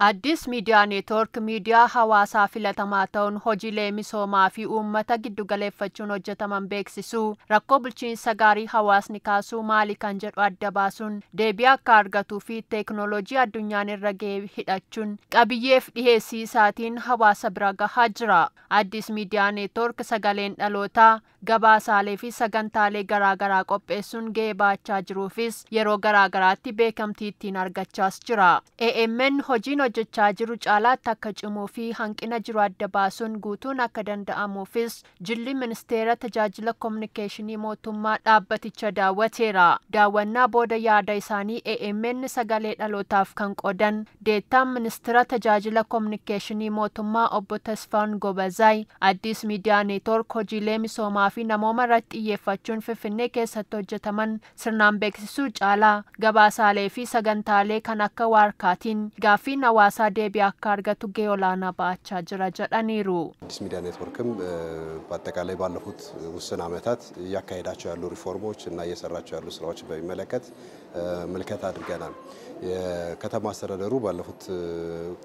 Addis Miidiyaa Neetwoork miidiyaa hawaasaa filatamaa ta'uun hojiilee misoomaa fi uummata giddugaleeffachuun hojjetaman beeksisuu, rakkoo bulchiinsa gaarii hawaasni kaasuu maali kan jedhu adda baasuun deebii akka argatuu fi teeknooloojii addunyaan irra ga'e hidhachuun qabiyyeef dhiheessii isaatiin hawaasa bira gahaa jira. Addis Miidiyaa Neetwoork sagaleen dhalootaa gabaasaalee fi sagantaalee garaagaraa qopheessuun ga'ee baachaa jiruufis yeroo garaagaraatti beekamtii ittiin argachaas jira. AMN hojiin hojjechaa jiru caalaatti akka cimuu fi hanqina jiru adda baasuun guutuun akka danda'amuufis jilli ministeera tajaajila kominikeeshinii mootummaa dhaabbaticha daawwateera. Daawwannaa booda yaada isaanii AMN sagalee dhalootaaf kan qoodan deettaan ministeera tajaajila kominikeeshinii mootummaa obbo Tasfaan Gobazaay Addis Miidiyaa Neetwoork hojiilee misoomaa fi namooma irratti xiyyeeffachuun Finfinnee keessatti hojjetaman sirnaan beeksisuu caalaa gabaasaalee fi sagantaalee kan akka waarkaatiin gaaffiin hawaasaa deebii akka argatu gahee olaanaa ba'achaa jira jedhaniiru. አዲስ ሚዲያ ኔትወርክም በአጠቃላይ ባለፉት ውስን ዓመታት እያካሄዳቸው ያሉ ሪፎርሞች እና እየሰራቸው ያሉ ስራዎችን በሚመለከት ምልከታ አድርገናል። የከተማ አስተዳደሩ ባለፉት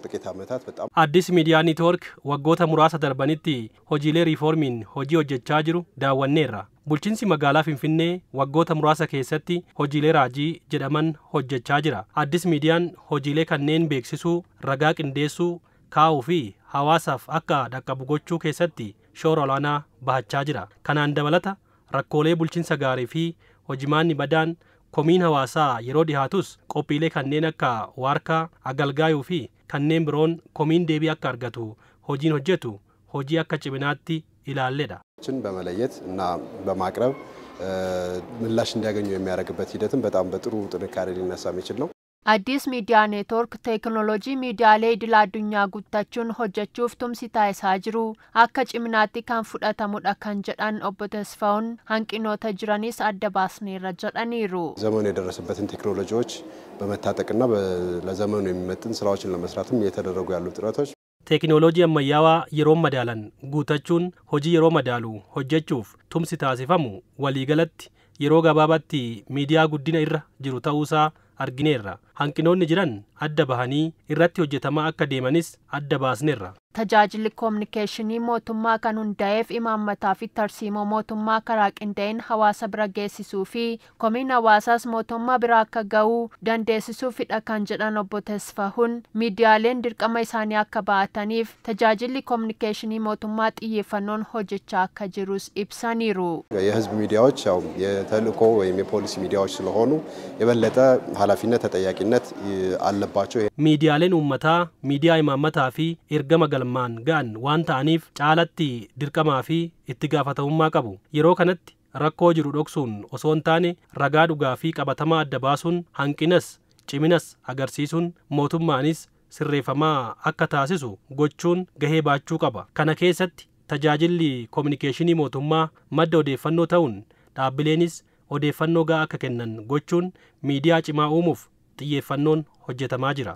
ጥቂት ዓመታት በጣም Addis Miidiyaa Neetwoork waggoota muraasa darbanitti hojiilee riiformiin hojii hojjechaa jiru daawwanneerra. Bulchiinsi magaalaa Finfinnee waggoota muraasa keessatti hojiilee raajii jedhaman hojjechaa jira. Addis Miidiyaan hojiilee kanneen beeksisuu, ragaa qindeessuu, kaa'uu fi hawaasaaf akka dhaqqabu gochuu keessatti shoora olaanaa bahachaa jira. Kanaan dabalata rakkoolee bulchiinsa gaarii fi hojimaanni badaan komiin hawaasaa yeroo dhihaatus qophiilee kanneen akka waarkaa, agalgaayuu fi kanneen biroon komiin deebii akka argatu hojiin hojjetu hojii akka ciminaatti ilaalledha. በመለየት እና በማቅረብ ምላሽ እንዲያገኙ የሚያደርግበት ሂደትም በጣም በጥሩ ጥንካሬ ሊነሳ የሚችል ነው። Addis Miidiyaa Neetwoork teeknooloojii miidiyaalee idil addunyaa guuttachuun hojjechuuf tumsi taasisaa jiru akka ciminaatti kan fudhatamudha kan jedhan obbo Tasfaa'uun hanqinoota jiranis adda baasneerra jedhaniiru. ዘመኑ የደረሰበትን ቴክኖሎጂዎች በመታጠቅና ለዘመኑ የሚመጥን ስራዎችን ለመስራትም እየተደረጉ ያሉ ጥረቶች Teekinooloojii ammayyaawaa yeroo madaalan guutachuun hojii yeroo madaalu hojjechuuf tumsi taasifamu waliigalatti yeroo gabaabaatti miidiyaa guddina irra jiru ta'uusaa argineerra. Hanqinoonni jiran adda bahanii irratti hojjetamaa akka deemanis adda baasneerra. Tajaajilli kominikeeshinii mootummaa kan hundaa'eef imaammataa fi tarsiimoo mootummaa karaa qindaa'een hawaasa bira geessisuu fi komiin hawaasaas mootummaa bira akka ga'uu dandeessisuufidha kan jedhan obbo Tasfahuun miidiyaaleen dirqama isaanii akka ba'ataniif tajaajilli kominikeeshinii mootummaa xiyyeeffannoon hojjechaa akka jirus ibsaniiru. የህዝብ ሚዲያዎች ያው የተልእኮ ወይም የፖሊሲ ሚዲያዎች ስለሆኑ የበለጠ ኃላፊነት ተጠያቂነት አለባቸው። Miidiyaaleen uummataa miidiyaa imaammataa fi ergama galmaan ga'an waan ta'aniif caalatti dirqamaa fi itti gaafatamummaa qabu. Yeroo kanatti rakkoo jiru dhoksuun osoo hin taane ragaa dhugaa fi qabatamaa adda baasuun hanqinas ciminas agarsiisuun mootummaanis sirreeffamaa akka taasisu gochuun gahee baachuu qaba. Kana keessatti tajaajilli kominikeeshinii mootummaa madda odeeffannoo ta'uun dhaabbileenis odeeffannoo gahaa akka kennan gochuun miidiyaa cimaa uumuuf xiyyeeffannoon hojjetamaa jira.